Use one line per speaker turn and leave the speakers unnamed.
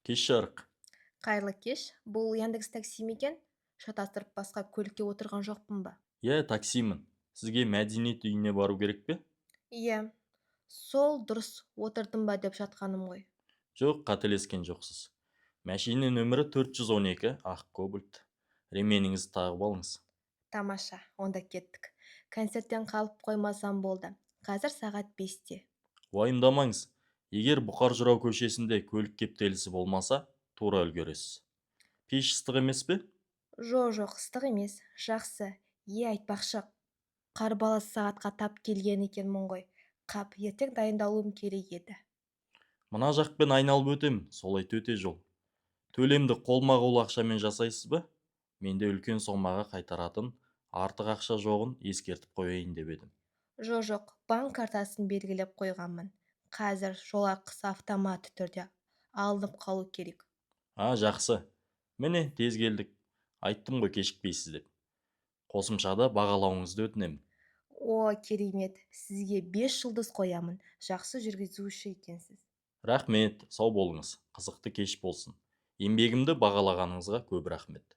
Кеш жарық.
Қайырлы кеш. Бұл Яндекс Такси ме екен? Шатастырып, басқа көлікке отырған жоқпын ба?
Иә, таксимін. Сізге Мәдениет үйіне бару керек пе?
Иә, сол дұрыс отырдым ба деп жатқаным ғой.
Жоқ, қателескен жоқсыз. Мәшине нөмірі 412, ақ Кобальт. Ременіңізді тағып алыңыз.
Тамаша, онда кеттік. Концерттен қалып қоймасам болды. Қазір сағат 5-те.
Уайымдамаңыз, егер Бұқар жырау көшесінде көлік кептелісі болмаса, тура үлгересіз. Пеш ыстық емес пе?
Жо-жоқ, ыстық емес, жақсы. Е, айтпақшы, қарбалас сағатқа тап келген екенмін ғой. Қап, ертең дайындалуым керек еді.
Мына жақпен айналып өтемін, солай төте жол. Төлемді қолма-қол ақшамен жасайсыз ба? Менде үлкен сомаға қайтаратын артық ақша жоғын ескертіп қояйын деп едім.
Жо-жоқ, банк картасын белгілеп қойғанмын. Қазір жол ақысы автоматты түрде алынып қалу керек.
А, жақсы. Міне, тез келдік. Айттым ғой кешікпейсіз деп. Қосымшада бағалауыңызды өтінемін.
О, керемет. Сізге 5 жұлдыз қоямын. Жақсы жүргізуші екенсіз.
Рахмет, сау болыңыз. Қызықты кеш болсын. Еңбегімді бағалағаныңызға көп рахмет.